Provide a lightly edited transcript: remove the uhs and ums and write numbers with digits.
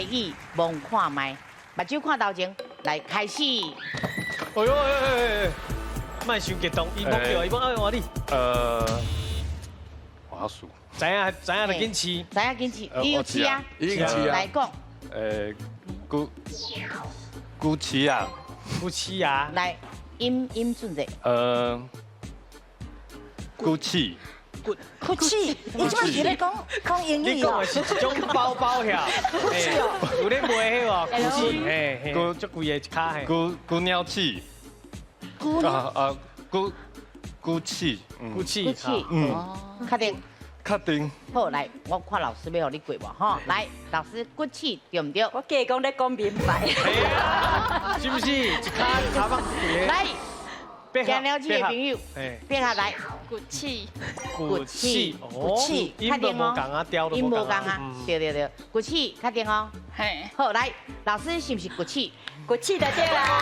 台語摸看覓，目睭看頭前，來開始。哎呦哎哎，莫傷激動，伊摸著，伊講哎換你。滑鼠。知影知影就緊試。知影緊試，伊有試啊，已經試啊。來講。骨骨齒啊。骨齒啊。來，音音準者。骨齒。骨齒，你這擺是咧講講英語你講的是一種包包遐，有咧賣彼個骨齒，嘿嘿，足貴的一卡嘿。骨骨尿器。骨啊啊骨骨齒，骨齒，骨齒，嗯，確定。確定。好，來，我看老師欲予你過無吼？來，老師骨齒對毋對？我假講咧講明白。是毋是？一卡卡放貴。來。驚了齒的朋友，變下來。骨齒，骨齒，骨齒，音都無仝啊，調都音無仝啊，對對對，骨齒確定哦。嘿，好，來，老師是毋是骨齒？骨齒就對啦。